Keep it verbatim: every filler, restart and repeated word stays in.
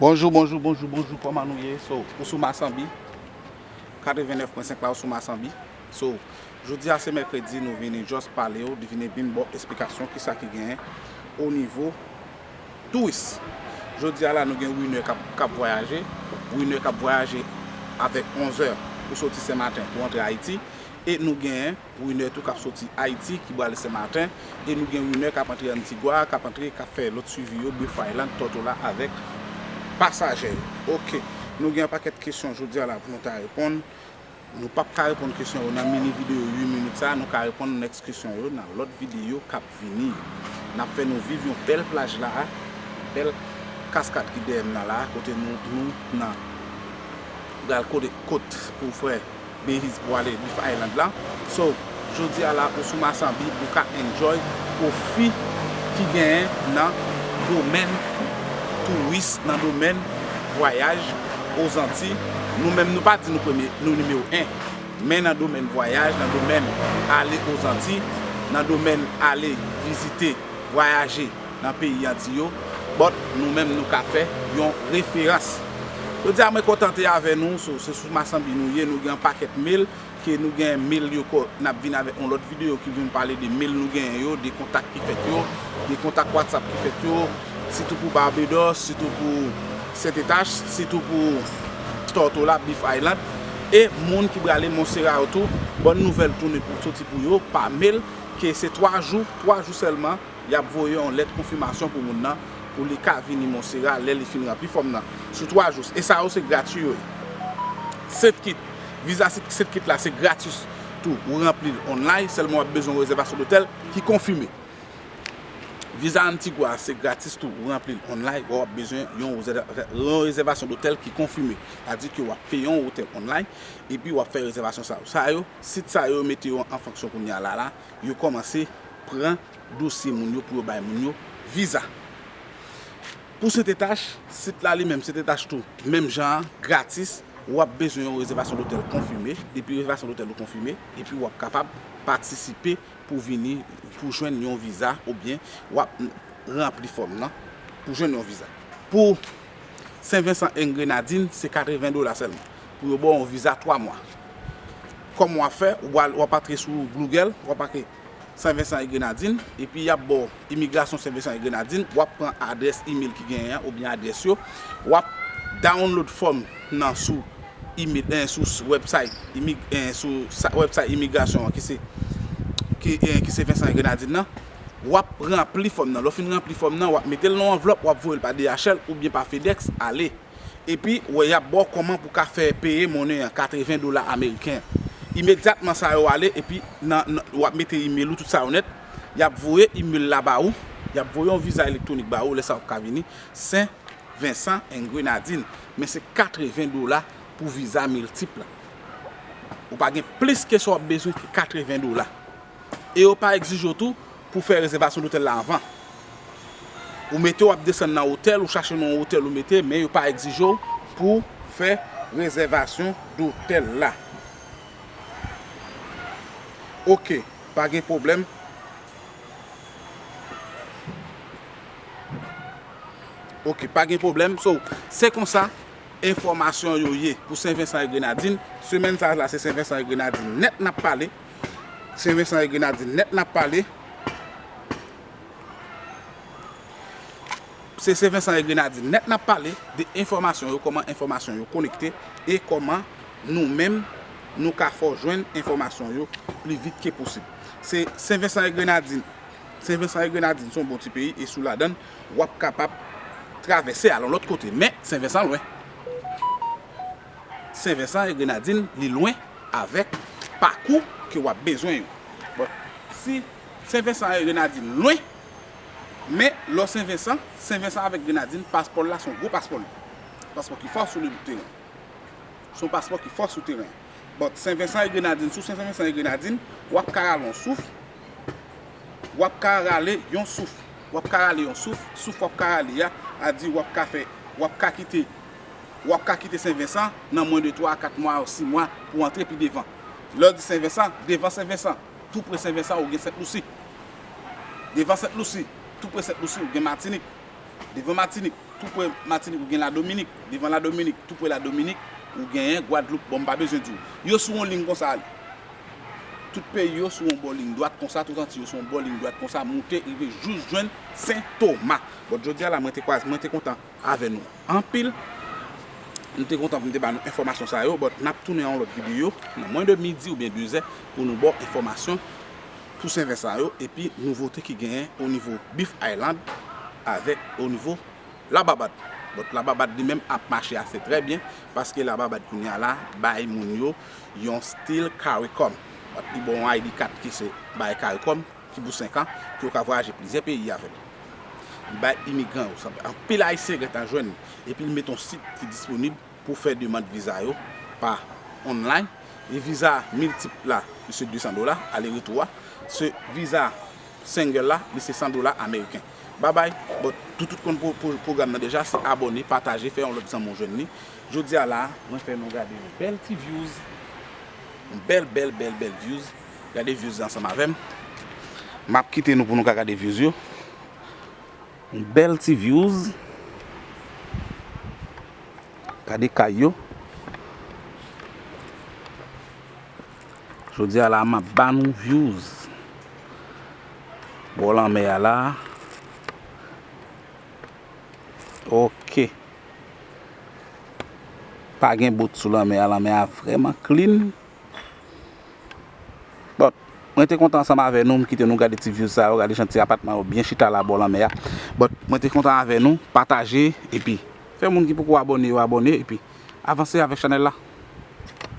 Bonjou, bonjou, bonjou, bonjou, kòman nou ye? So, ou sou Masanbi, katrevennnèf pwen senk la, ou sou Masanbi. So, jodi a se mèkredi, nou vini just pale w, vini vin ba w esplikasyon kisa ki genyen o nivo touris. Jodi a la, nou gen Winner k ap, k ap vwayaje. Winner k ap vwayaje avèk onz è pou soti Senmaten pou antre Ayiti. E nou genyen Winner tou k ap soti Ayiti, ki prale Senmaten. E nou gen Winner k ap antre Antigua, k ap antre, k ap fè lòt swivi yo, Beef Island, Tortola avèk pasaje yo. Oke. Nou gen yon pakèt kesyon jodi a la pou nou ta reponn. Nou p ap ka reponn kesyon yo nan mini videyo uit minit sa, nou ka reponn next kesyon yo nan lòt videyo k ap vini yo. N ap fè nou viv yon bèl plaj la a, bèl kaskad ki dèyè m nan la a, kote nou, nou nan pral kote kot pou frè Behiz pou ale Beef Island la. So, jodi a la, ou sou Masanbi, ou ka enjoy pwofi ki genyen nan domèn touris, nan domèn vwayaj Ozanti. Nou menm, nou pa di nou premye, nou nimewo en. Men nan domèn vwayaj, nan domèn ale Ozanti, nan domèn ale vizite, vwayaje nan peyi Anti yo, but nou menm nou ka fè yon referans. Jodi a mwen kontante avè nou, so, se sou Masanbi nou ye, nou gen yon pakèt mail, ke nou gen mail yo ko, n ap vin avèk yon lòt videyo ki vin pale de mail nou genyen yo, de kontak ki fèt yo, de kontak WhatsApp ki fèt yo, sitou pou Barbados, sitou pou Sentetache, sitou pou Tortola, Beef Island, e moun ki prale Montserrat yo tou, bòn nouvèl tounen pou soti pou yo pa mail, ke se twa jou, twa jou sèlman, y ap voye yon lèt konfimasyon pou moun nan, pou li ka vini Montserrat lè li fin ranpli fòm nan. Sou twa jou. E sa yo se gratui yo ye. Sent kit. Viza sent kit la se gratis tou. Ou ranpli l online, sèlman w ap bezwen yon rezèvasyon dotèl ki konfime. Viza Antigua a se gratis tou. Ou ranpli l online, w ap bezwen yon rezè-, yon rezèvasyon dotèl ki konfime. Sa di ke w ap peye yon otèl online, epi w ap fè rezèvasyon sa yo. Sa yo, sit sa yo mete yo an fonksyon kounye a la, la, yo kòmanse pran dosye moun yo pou yo bay moun yo viza. Pou Sentetache, sit la li menm, Sentetache tou, menm jan an, gratis, w ap bezwen yon rezèvasyon dotèl konfime. Depi rezèvasyon dotèl ou konfime, epi w ap kapab patisipe pou vini, pou jwenn yon viza, oubyen w ap ranpli fòm nan pou jwenn yon viza. Pou Sen Vensan and Grenadin, se katreven dola sèlman. Pou yo ba w yon viza twa mwa. Kòman w ap fè? W al, w ap antre sou Google, w ap antre Sen Vensan e Grenadin, epi y ap ba w imigrasyon Sen Vensan e Grenadin, w ap pran adrès email ki genyen an, oubyen adrès yo, w ap download fòm nan sou email, eh, sou s-, website, imi-, eh, sou sa, website imigrasyon an, ki se, ki, eh, ki se Sen Vensan e Grenadin nan, w ap ranpli fòm nan. Lè w fin ranpli fòm nan, w ap mete l nan yon anvlòp, w ap voye l pa D H L oubyen pa FedEx ale. Epi, wè, y ap ba w kòman pou ka fè peye monnen an, katreven dola ameriken. Imedyatman sa yo ale, epi nan, nan, w ap mete email ou, tout sa yo nèt, y ap voye email la ba ou, y ap voye yon viza elektwonik ba ou, lè sa w ap ka vini Sen Vensan and Grenadin. Men se katreven dola pou viza miltip la. Ou pa gen plis ke sa w ap bezwen ke katreven dola. E yo pa egzije w tou pou fè rezèvasyon dotèl la anvan. Ou mete, w ap desann nan otèl, ou chache nan yon otèl ou mete, men yo pa egzije w pou fè rezèvasyon dotèl la. Oke, pa gen pwoblèm. Oke, pa gen pwoblèm. So, se konsa enfòmasyon yo ye pou Sen Vensan e Grenadin. Semèn sa la, se Sen Vensan e Grenadin nèt n ap pale. Sen Vensan e Grenadin nèt n ap pale. Se Sen Vensan e Grenadin nèt n ap pale de enfòmasyon yo, kòman enfòmasyon yo konekte e kòman nou menm nou ka fè w jwenn enfòmasyon yo pli vit ke posib. Se Sen Vensan e Grenadin. Sen Vensan e Grenadin se yon bon ti peyi e si w ladan l, w ap kapab travèse al yon lòt kote. Men, Sen Vensan lwen. Sen Vensan e Grenadin, li lwen avèk pakou ke w ap bezwen yo. Bon, si Sen Vensan e Grenadin lwen, men lè w Sen Vensan, Sen Vensan avèk Grenadin, paspò l la se yon gwo paspò li. Paspò ki fò sou le bout teren. Se yon paspò ki fò sou teren. But Sen Vensan e Grenadin, si w Sen Vensan e Grenadin, w ap ka rale yon souf, w ap ka rale yon souf, w ap ka rale yon souf, souf w ap ka rale a, a di w ap ka fè, w ap ka kite, w ap ka kite Sen Vensan nan mwen de twa a kat mwa ou sis mwa pou w antre pi devan. Lè w di Sen Vensan, devan Sen Vensan, tou pre Sen Vensan, ou gen Sent Lisi. Devan Sent Lisi, tou pre Sent Lisi, ou gen Matinik. Devan Matinik, Tou pre Matinik, ou gen Ladominik. Devan Ladominik, tou pre Ladominik, ou genyen Gwadloup. Bon, m pa bezwen di w. Yo sou yon liy konsa. Tout peyi yo sou yon bò liy dwat konsa, tout Antiy yo sou yon bò liy dwat konsa, moute, rive jous jwenn Sen Toma. Bon, jodi a la, mwen te kwaze, mwen te kontan avè nou anpil. Nou te kontan pou m te ba nou enfòmasyon sa yo, but n ap tounen yon lòt videyo nan mwen de midi oubyen de zè pou nou ba w enfòmasyon pou Sen Vensan yo, epi nouvote ki genyen o nivo Beef Island avèk o nivo Lababad. But Lababad li menm ap mache ase trè byen, paske Lababad kounye a la bay moun yo yon stil CARICOM. But li ba w yon I D kat ki se bay CARICOM, ki pou senk an, ke w ka vwayaje plizyè peyi avè l. Li bay imigran yo, sa anpil Ayisyen gentan jwenn li. Epi li met yon sit ki disponib pou fè demann viza yo pa online. E viza miltip la, li se de san dola, ale retou a. Se viza single la, li se san dola ameriken. Babay, bon, tout, tout konn pro-, pro-, pwogram nan deja, se abòne, pataje, fè yon lòt zanmi w jwenn li. Jodi a la, mwen fè nou gade yon bèl ti views. Yon bèl, bèl, bèl, bèl views. Gade views ansanm avè m. M ap kite nou pou nou ka gade views yo. Yon bèl ti views. Gade kay yo. Jodi a la, m ap ba nou views. Bò lanmè a la. Ok. Pa gen bout sou lanmè a, lanmè a vrèman clean. But, mwen te kontan ansanm avè nou, m kite nou gade ti views sa yo, gade jan ti apatman yo byen chita la bò lanmè a. But, mwen te kontan avè nou, pataje, epi fè moun ki poko abòne yo abòne, epi avanse avèk chanèl la.